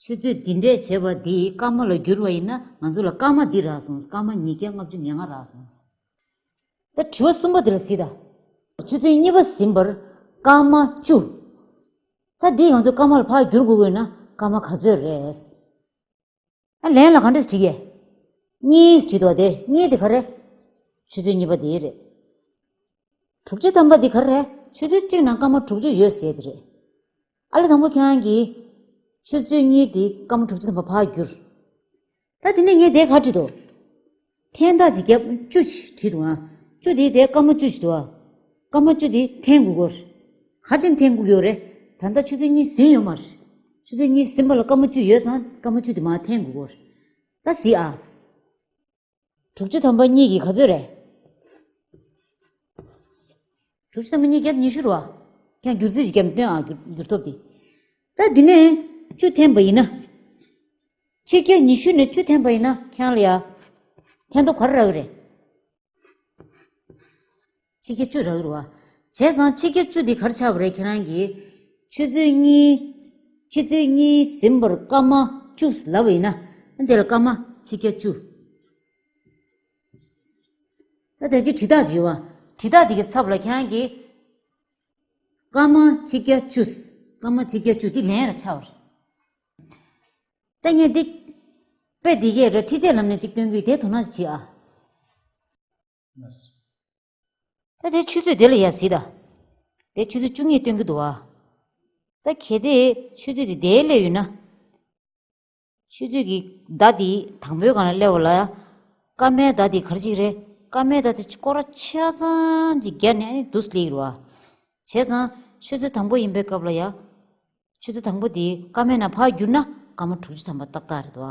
ཆུ་ཚོད་འདི་འདྲས་བྱས་པ་འདི་སྐར་མ་ལ་བསྒྱུར་བ་ཡིན་ན་ང་ཚོ་ལ་སྐར་མ་འདི་རག་སོང་། སྐར་མ་ཉིས་བརྒྱ་ལྔ་བཅུ་ང་ལྔ་རག་སོང་། ད་དྲི་བ་གསུམ་པ་འདི་ལ་གཟིགས་དང་། ཆུ་ཚོད་གཉིས་པ་ཟིན་པར་སྐར་མ་བཅུ། ད་འདི་ང་ཚོ་སྐར་མ་ལ་ཕར་བསྒྱུར་དགོས་དགོས་ན་སྐར་མ་ག་ཚོད་རེད། ཨ། ལན་ལ་ག་འདྲས་བྲིས་ཀྱི། གཉིས་བྲིས་འདུག་བ། དེ་གཉིས་དེ་ག་རེ། ཆུ་ཚོད་གཉིས་པ་དེ་རེད། དྲུག་ཅུ་ཐམ་པ་འདི་ག་རེ་རེད། ཆུ་ཚོད་གཅིག་ནང་སྐར་མ་དྲུག་ཅུ་ཡོད་ཟེར་དེ་རེད། ཨ་ལས་དང་པོ་ཁྱེད་རང་གིས་ཆུ་ཚོད་གཉིས་དེ་སྐར་མ་དྲུག་ཅུ་ཐམ་པ་ཕར་བསྒྱུར། ད་དེ་ནས་ངས་དེ་ག་བྲིས་འདུག་འཐེན་རྟགས་ཅིག་བརྒྱབ། བཅུ་ཅིག་བྲིས་འདུག་ཨ། བཅུ་དེ་དེ་སྐར་མ་བཅུ་ཅིག་འདུག་ཨ། སྐར་མ་བཅུ་དེ་འཐེན་དགོས་ཀྱི་རེད། ག་རེ་བྱས་ནས་འཐེན་དགོས་ཀྱི་ཡོད་རེད། ད་ལྟ་ཆུ་ཚོད་གཉིས་ཟིན་ཡོད་མ་རེད། ཆུ་ཚོད་གཉིས་ཟིན་པ་ལ་སྐར་མ་བཅུ་ཡོད་ཙང་སྐར་མ་བཅུ་དེ་མར་འཐེན་དགོས་ཀྱི་རེད། ད་གཟིགས་ཨ། དྲུག་ཅུ་ཐམ་པ་གཉིས་ཀྱི་ག་ཚོད་རེད། དྲུག་ཅུ་ཐམ་པ་གཉིས་བརྒྱ་ཉི་ཤུ་རེད་བ། ཁྱེད་རང་བསྒྱུར་རྩིས་ཅིག་བརྒྱབ་ནས་སྟོན་ཨ། བསྒྱུར་བསྒྱུར་ཐོབ་དེ། ད་འདི་ནས་བཅུ་འཐེན་པ་ཡིན་ན། ཆིག་བརྒྱ་ཉི་ཤུ་ནས་བཅུ་འཐེན་པ་ཡིན་ན་ཁྱེད་རང་ལ་ཡ། འཐེན་ཐོབ་ག་རེ་རག་གི་རེད། ཆིག་བརྒྱ་བཅུ་རག་གི་རེད་བ། བྱས་ཙང་ཆིག་བརྒྱ་བཅུ་འདི་ག་རེ་ཆགས་པ་རེད། ཁྱེད་རང་གིས་ཆུ་ཚོད་གཉིས། ཆུ་ཚོད་གཉིས་ཟིན་པར་སྐར་མ་བཅུ་ལབ་པ་ཡིན་ན། འདི་ལ་སྐར་མ་ཆིག་བརྒྱ་བཅུ། ད་དེ་ཅིག་དྲི་རྟགས་ཅིག་ཡོད་བ། དྲི་རྟགས་འདི་གི་ཚབ་ལ་ཁྱེད་རང་གིས་སྐར་མ་ཆིག་བརྒྱ་བཅུ། སྐར་མ་ཆིག་བརྒྱ་བཅུ་འདི་ལན་རེ་ཆགས་པ་རེད། ད་ངས་འདི་དཔེ་འདི་གས་རེ་ཁྲིད་ཆས་ལམ་ནས་ཅིག་སྟོན་གི་ཡོད། དེ་དོ་སྣང་ཅིག་བྱེད་ཨ། ད་དེ་ཆུ་ཚོད་དེ་ལ་ཡ་གཟིགས་དང་། དེ་ཆུ་ཚོད་བཅུ་གཉིས་སྟོན་གྱི་འདུག་བ། ད་གལ་ཏེ་ཆུ་ཚོད་དེ་དེར་སླེབས་ཡོད་ན། ཆུ་ཚོད་ཀྱི་ཟླ་དེ་དང་པོའི་སྒང་ལ་སླེབས་པ་ལ་ཡ། སྐར་མའི་ཟླ་དེ་ག་རེ་ཅིག་རེད། སྐར་མའི་ཟླ་དེ་སྐོར་ར་ཆ་ཚང་ཅིག་བརྒྱབ་ནས་ཨ་ནི་འདུག་སེ་སླེབས་ཀྱི་རེད་བ། བྱས་ཙང་ཆུ་ཚོད་དང་པོ་ཡིན་པའི་སྐབས་ལ་ཡ། ཆུ་ཚོད་དང་པོ་དེ་སྐར་མའི་ནང་ཕར་བསྒྱུར་ན་སྐར་མ་དྲུག་ཅུ་ཐམ་པ་ཏག་ཏག་རེད་དོ།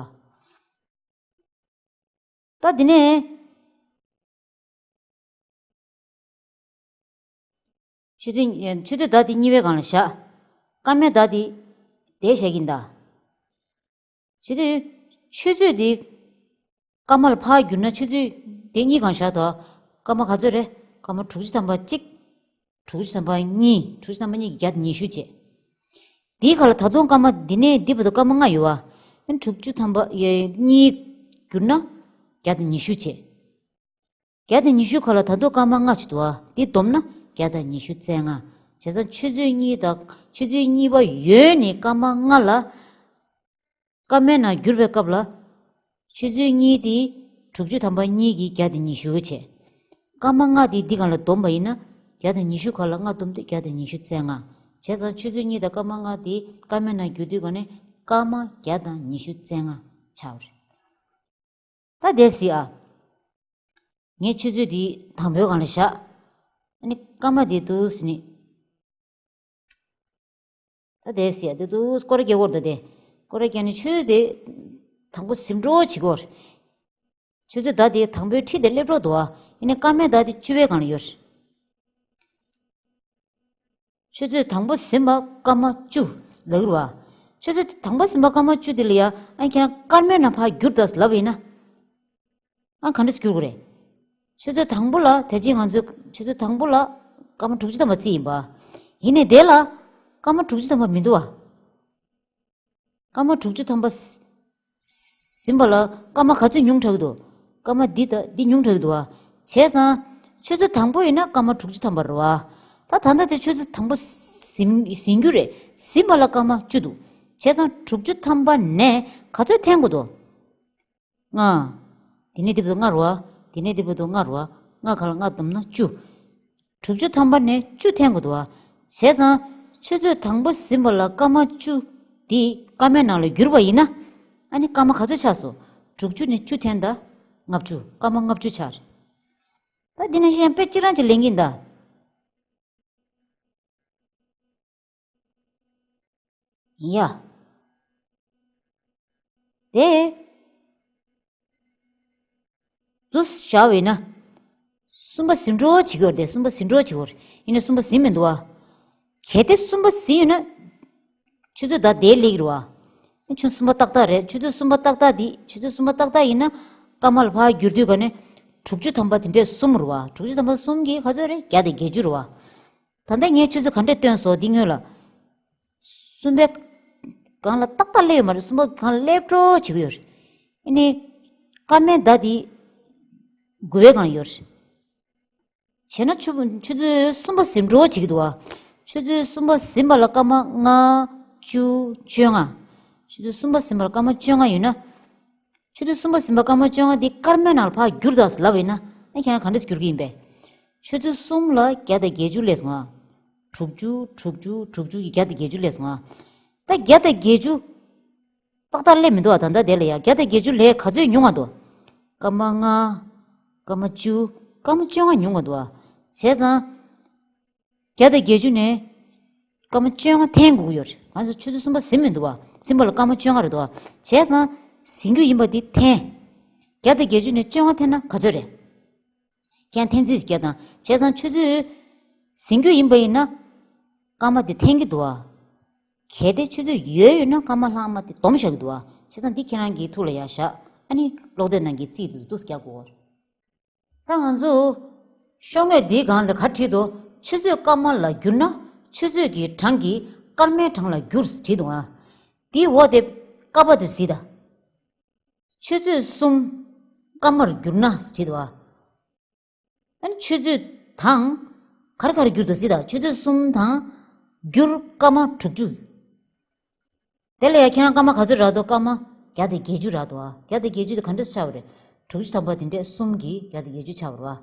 ད་དེ་ནས་ཆུ་ཚོད་ཆུ་ཚོད་ཟླ་དེ་གཉིས་པའི་སྒང་ལ་བཞག་སྐར་མའི་ཟླ་དེ་དེ་བཞག་གིན་གདའ། བྱས་དུས་ཆུ་ཚོད་དེ་སྐར་མ་ལ་ཕར་བསྒྱུར་ན་ཆུ་ཚོད་དེ་གཉིས་སྒང་བཞག་དོ། སྐར་མ་ག་ཚོད་རེད། སྐར་མ་དྲུག་ཅུ་ཐམ་པ་གཅིག་དྲུག་ཅུ་ཐམ་པ་གཉིས། དྲུག་ཅུ་ཐམ་པ་གཉིས་ཀྱི་བརྒྱ་དང་ཉི་ཤུ་བྱས། དེའི་ཁ་ལ་ད་དུང་སྐར་མ་འདི་ནས་འདི་བར་དུ་སྐར་མ་ལྔ་ཡོད་བ། དྲུག་ཅུ་ཐམ་པ་ཡ་གཉིས་བསྒྱུར་ན་བརྒྱ་དང་ཉི་ཤུ་བྱས། བརྒྱ་དང་ཉི་ཤུ་ཁ་ལ་ད་དུང་སྐར་མ་ལྔ་ཅིག་འདུག་ཨ། འདི་བསྡོམས་ན་བརྒྱ་དང་ཉི་ཤུ་རྩ་ལྔ། བྱས་ཙང་ཆུ་ཚོད་གཉིས་དང་ཆུ་ཚོད་གཉིས་པ་ཡོལ་ནས་སྐར་མ་ལྔ་ལ། སྐར་མའི་ནང་བསྒྱུར་བའི་སྐབས་ལ། ཆུ་ཚོད་གཉིས་དེ་དྲུག་ཅུ་ཐམ་པ་གཉིས་ཀྱིས་བརྒྱ་དང་ཉི་ཤུ་བྱས། སྐར་མ་ལྔ་དེ་འདི་སྒང་ལ་བསྡོམས་པ་ཡིན་ན། བརྒྱ་དང་ཉི་ཤུ་ཁ་ལ་ལྔ་བསྡོམས་དུས་བརྒྱ་དང་ཉི་ཤུ་རྩ་ལྔ། བྱས་ཙང་ཆུ་ཚོད་གཉིས་དང་སྐར་མ་ལྔ་དེ་སྐར་མའི་ནང་བསྒྱུར་དུས་ག་ནས་སྐར་མ་བརྒྱ་དང་ཉི་ཤུ་རྩ་ལྔ་ཆགས་པ་རེད། ད་དེ་གཟིགས་ཨ། ངས་ཆུ་ཚོད་འདི་དང་པོའི་སྒང་ལ་བཞག་ཨ་ནི་སྐར་མ་དེ་འདུག་ཟེར་ནས། ད་དེ་ཟེར་ཡ་དེ་འདུག་སྐོར་ར་རྒྱག་གི་ཡོད་རེད་ད་དེ། སྐོར་ར་རྒྱག་ནས་ཆུ་ཚོད་དེ་དང་པོ་ཟིན་འགྲོ་བྱེད་ཀྱི་ཡོད་རེད། ཆུ་ཚོད་ཟླ་དེ་དང་པོའི་འཁྲིས་དེ་སླེབས་འགྲོ་འདུག་ཨ། ཡིན་ནའི་སྐར་མའི་ཟླ་དེ་བཅུ་པའི་སྒང་ལ་ཡོད་རེད། ཆུ་ཚོད་དང་པོ་ཟིན་པ་སྐར་མ་བཅུ་ལབ་ཀྱི་རེད་བ། ཆུ་ཚོད་དང་པོ་ཟིན་པ་སྐར་མ་བཅུ་དེ་ལ་ཡ་ཨ་ཁྱེད་རང་སྐར་མའི་ནང་ཕར་བསྒྱུར་དང་ལབ་པ་ཡིན་ན། ཨ་ག་འདྲས་བསྒྱུར་དགོས་རེད། ཆུ་ཚོད་དང་པོ་ལ་ད་ཅི་ང་ཚོས་ཆུ་ཚོད་དང་པོ་ལ་སྐར་མ་དྲུག་ཅུ་ཐམ་པ་རྩིས་ཡིན་པ། ཡིན་ནའི་དེ་ལ་སྐར་མ་དྲུག་ཅུ་ཐམ་པ་མི་འདུག་བ། སྐར་མ་དྲུག་ཅུ་ཐམ་པ་ཟིན་པ་ལ་སྐར་མ་ག་ཚོད་ཉུང་དྲགས་འདུག་སྐར་མ་འདི་དང་འདི་ཉུང་དྲགས་འདུག་བ། བྱས་ཙང་ཆུ་ཚོད་དང་པོ་ཡིན་ན་སྐར་མ་དྲུག་ཅུ་ཐམ་པ་རེད་བ། ད་ད་ལྟ་དེ་ཆུ་ཚོད་དང་པོ་ཟིན་ཟིན་རྒྱུ་རེད། ཟིན་པ་ལ་སྐར་མ་བཅུ་འདུག་བྱས་ཙང་དྲུག་ཅུ་ཐམ་པ་ནས་ག་ཚོད་འཐེན་དགོས་འདུག་ལྔ། དེ་ནས་དེ་བར་དུ་ལྔ་རེད་བ། དེ་ནས་དེ་བར་དུ་ལྔ་རེད་བ། ལྔ་ག་ལ་ལྔ་བསྡོམས་ན་བཅུ། དྲུག་ཅུ་ཐམ་པ་ནས་བཅུ་འཐེན་དགོས་འདུག་བ། བྱས་ཙང་ཆུ་ཚོད་དང་པོ་ཟིན་པ་ལ་སྐར་མ་བཅུ་དེ་སྐར་མའི་ནང་ལ་བསྒྱུར་བ་ཡིན་ན། ཨ་ནི་སྐར་མ་ག་ཚོད་ཆགས་སོང་། དྲུག་ཅུ་ནས་བཅུ་འཐེན་ད། ལྔ་བཅུ། སྐར་མ་ལྔ་བཅུ་ཆགས་རེད། ད་འདི་ནང་བཞིན་ཡང་དཔེ་གཅིག་རང་ཅིག་ལེན་གྱིན་གདའ། ཡ། དེ། དུ་བཞག་པས་ན། གསུམ་པ་ཟིན་འགྲོ་བྱེད་ཀྱི་ཡོད་རེད་དེ། གསུམ་པ་ཟིན་འགྲོ་བྱེད་ཀྱི་ཡོད་རེད། ཡིན་ནའི་གསུམ་པ་ཟིན་མི་འདུག་བ། གལ་ཏེ་གསུམ་པ་ཟིན་ཡོད་ན། ཆུ་ཚོད་ཟླ་དེ་སླེབས་ཀྱི་རེད་བ། ཆུ་གསུམ་པ་ཏག་ཏག་རེད། ཆུ་ཚོད་གསུམ་པ་ཏག་ཏག་འདི་ཆུ་ཚོད་གསུམ་པ་ཏག་ཏག་ཡིན་ན། སྐར་མ་ལ་ཕར་བསྒྱུར་དུས་ག་ནས། དྲུག་ཅུ་ཐམ་པ་དེ་འདྲས་གསུམ་རེད་བ། དྲུག་ཅུ་ཐམ་པ་གསུམ་གྱིས་ག་ཚོད་རེད། བརྒྱ་དང་བརྒྱད་ཅུ་རེད་བ། ད་ལྟ་ངས་ཆུ་ཚོད་ག་འདྲས་བཏོན་སོང་འདི་སྔོན་ལ། གསུམ་པའི་སྒང་ལ་ཏག་ཏག་སླེབས་ཡོད་མ་རེད། གསུམ་པ་སྒང་ལ་སླེབས་འགྲོ་བྱེད་ཀྱི་ཡོད་རེད། ཨ་ནི། སྐར་མའི་ཟླ་འདི། དགུ་པའི་སྒང་ཡོད་རེད། བྱས་ན་ཆུ་ཆུ་ཚོད་གསུམ་པ་ཟིན་འགྲོ་བྱེད་ཀྱི་འདུག་བ། ཆུ་ཚོད་གསུམ་པ་ཟིན་པ་ལ་སྐར་མ་ལྔ། བཅུ། བཅོ་ལྔ། ཆུ་ཚོད་གསུམ་པ་ཟིན་པ་ལ་སྐར་མ་བཅོ་ལྔ་ཡོད་ན། ཆུ་ཚོད་གསུམ་པ་ཟིན་པ་སྐར་མ་བཅོ་ལྔ་འདི་སྐར་མའི་ནང་ལ་ཕར་བསྒྱུར་དང་ལབ་ཡིན་ན། ཨ་ཁྱེད་རང་ག་འདྲས་བསྒྱུར་གྱི་ཡིན་པས། ཆུ་ཚོད་གསུམ་ལ་བརྒྱ་དང་བརྒྱད་ཅུ་སླེབས་སོང་ང་། དྲུག་ཅུ། དྲུག་ཅུ། དྲུག་ཅུ་ཡི་བརྒྱ་དང་བརྒྱད་ཅུ་སླེབས་སོང་ང་། ད་བརྒྱ་དང་བརྒྱད་ཅུ། ཏག་ཏག་སླེབས་མི་འདུག་བ། ད་ལྟ་དེ་ལ་ཡ་བརྒྱ་དང་བརྒྱད་ཅུ་ལས་ག་ཚོད་ཉུང་བ་འདུག་སྐར་མ་ལྔ། སྐར་མ་བཅུ། སྐར་མ་བཅོ་ལྔ་ཉུང་བ་འདུག་བ། བྱས་ཙང་། བརྒྱ་དང་བརྒྱད་ཅུ་ནས། སྐར་མ་བཅོ་ལྔ་འཐེན་དགོས་ཀྱི་ཡོད་རེད། ང་ཚོ་ཆུ་ཚོད་གསུམ་པ་ཟིན་མི་འདུག་བ། ཟིན་པ་ལ་སྐར་མ་བཅོ་ལྔ་རེད་འདུག་བ། བྱས་ཙང་། ཟིན་རྒྱུ་ཡིན་པ་འདི་འཐེན། བརྒྱ་དང་བརྒྱད་ཅུ་ནས་བཅོ་ལྔ་འཐེན་ན་ག་ཚོད་རེད། ཁྱེད་འཐེན་རྩིས་བརྒྱབ་དང་། བྱས་ཙང་ཆུ་ཚོད་ཟིན་རྒྱུ་ཡིན་པ་ཡིན་ན། སྐར་མ་དེ་འཐེན་གྱི་འདུག་བ། གལ་ཏེ་ཆུ་ཚོད་ཡོལ་ཡོད་ན་སྐར་མ་ལྷག་མ་དེ་བསྡོམས་བཞག་གི་འདུག་བ། བྱས་ཙང་འདི་ཁྱེད་རང་གི་ཐུགས་ལ་ཡར་བཞག་ཨ་ནི་ཀློག་དེབ་ནང་གི་རྩིས་དེ་ཚོ་འདུག་སེ་རྒྱག་དགོས། ད་ང་ཚོ་ཤོག་ངོས་འདིའི་སྒང་ལ་ག་བྲིས་འདུག་ཆུ་ཚོད་སྐར་མ་ལ་བསྒྱུར་ན་ཆུ་ཚོད་ཀྱི་གྲངས་ཀྱིས་སྐར་མའི་གྲངས་ལ་བསྒྱུར་བྲིས་འདུག་ཨ། འདིའི་འོག་དེ་ཀ་པ་དེ་གཟིགས་དང་། ཆུ་ཚོད་གསུམ་སྐར་མར་བསྒྱུར་ན་བྲིས་འདུག་ཨ། ཨ་ནི་ཆུ་ཚོད་དང་། ག་རེ་ག་རེ་བསྒྱུར་འདུག་གཟིགས་དང་། ཆུ་ཚོད་གསུམ་དང་བསྒྱུར་སྐར་མ་དྲུག་ཅུ། དེ་ལ་ཡང་ཁྱེད་རང་སྐར་མ་ག་ཚོད་རག་འདུག་སྐར་མ་བརྒྱ་དང་བརྒྱད་ཅུ་རག་འདུག་ཨ། བརྒྱ་དང་བརྒྱད་ཅུ་དེ་ག་འདྲས་ཆགས་པ་རེད། དྲུག་ཅུ་ཐམ་པ་དེ་འདྲས་གསུམ་གྱིས་བརྒྱ་དང་བརྒྱད་ཅུ་ཆགས་པ་རེད་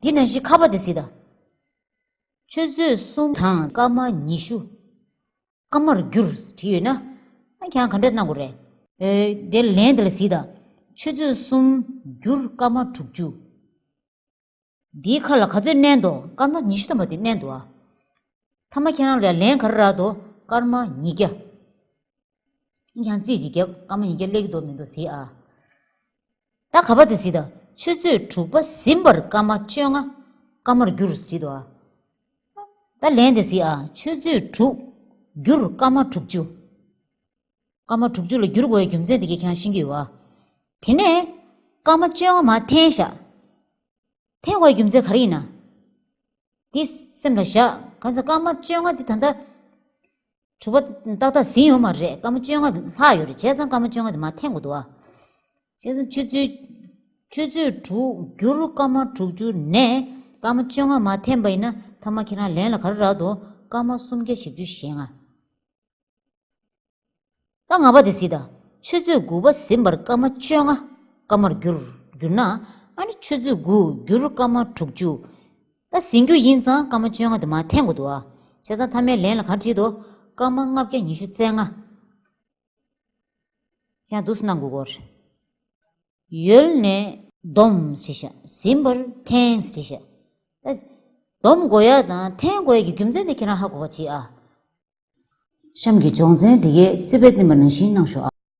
བ། དེ་ནང་བཞིན་ཁ་པ་དེ་གཟིགས་དང་། ཆུ་ཚོད་གསུམ་དང་སྐར་མ་ཉི་ཤུ། སྐར་མར་བསྒྱུར་བྲིས་ཡོད་ན། ཨ་ཁྱེད་རང་ག་འདྲས་གནང་དགོས་རེད། ཨེ། དེ་ལན་དེ་ལ་གཟིགས་དང་། ཆུ་ཚོད་གསུམ་བསྒྱུར་སྐར་མ་དྲུག་ཅུ། འདིའི་ཁ་ལ་ག་ཚོད་བསྣན་འདུག་སྐར་མ་ཉི་ཤུ་ཐམ་པ་དེ་བསྣན་འདུག་ཨ། མཐའ་མ་ཁྱེད་རང་ལ་ལན་ག་རེ་རག་འདུག་སྐར་མ་ཉིས་བརྒྱ། ཡང་རྩིས་ཅིག་བརྒྱབ། སྐར་མ་ཉིས་བརྒྱ་སླེབས་ཀྱི་འདུག་མི་འདུག་གཟིགས་ཨ། ད་ག་པ་དེ་གཟིགས་དང་། ཆུ་ཚོད་དྲུག་པ་ཟིན་པར་སྐར་མ་བཅོ་ལྔ་སྐར་མར་བསྒྱུར་བྲིས་འདུག་ཨ། ད་ལན་དེ་གཟིགས་ཨ། ཆུ་ཚོད་དྲུག་བསྒྱུར་སྐར་མ་དྲུག་ཅུ། སྐར་མ་དྲུག་ཅུ་ལ་བསྒྱུར་དགོས་པའི་རྒྱུ་མཚན་དེ་གས་ཁྱེད་རང་ཤེས་ཀྱི་ཡོད་པ། དེ་ནས་སྐར་མ་བཅོ་ལྔ་མར་འཐེན་བཞག་འཐེན་དགོས་པའི་རྒྱུ་མཚན་ག་རེ་ཡིན་ན། དེ་སེམས་ལ་བཞག་གང་ཟེར་སྐར་མ་བཅོ་ལྔ་དེ་ད་ལྟ་དྲུག་པ་ཏག་ཏག་ཟིན་ཡོད་མ་རེད། སྐར་མ་བཅོ་ལྔ་ལྷག་ཡོད་རེད། བྱས་ཙང་སྐར་མ་བཅོ་ལྔ་དེ་མར་འཐེན་དགོས་འདུག་བ། བྱས་ཙང་ཆུ་ཚོད་ ཆུ་ཚོད་དྲུག་བསྒྱུར་སྐར་མ་དྲུག་ཅུ་ནས་སྐར་མ་བཅོ་ལྔ་མར་འཐེན་པ་ཡིན་ན། མཐའ་མ་ཁྱེད་རང་ལན་ལ་ག་རེ་རག་འདུག་སྐར་མ་སུམ་བརྒྱ་བཞི་བཅུ་ཞེ་ལྔ། ད་ལྔ་པ་དེ་གཟིགས་དང་། ཆུ་ཚོད་དགུ་པ་ཟིན་པར་སྐར་མ་བཅོ་ལྔ་སྐར་མར་བསྒྱུར་བསྒྱུར་ན། ཨ་ནི་ཆུ་ཚོད་དགུ་བསྒྱུར་སྐར་མ་དྲུག་ཅུ། ད་ཟིན་རྒྱུ་ཡིན་ཙང་སྐར་མ་བཅོ་ལྔ་དེ་མར་འཐེན་དགོས་འདུག་ཨ། བྱས་ཙང་མཐའ་མའི་ལན་ལ་ག་རེ་བྲིས་འདུག་སྐར་མ་ལྔ་བརྒྱ་ཉི་ཤུ་རྩ་ལྔ། ཡང་འདུག་སེ་གནང་དགོས་ཀྱི་རེད། ཡོལ་ནས་བསྡོམས་བྲིས་ཤག་ཟིན་པར་འཐེན་བྲིས་ཤག་ད་བསྡོམས་དགོས་ཡ་དང་འཐེན་དགོས་ཡ་གི་རྒྱུ་མཚན་དེ་ཁྱེད་རང་ཧ་གོ་བ་བྱེད་ཨ། གཤམ་གྱི་སྦྱོང་ཚན་འདི་གའི་རྩིས་དཔེ་བསྟན་པ་ནང་བཞིན་གནང་ཤོག་ཨ།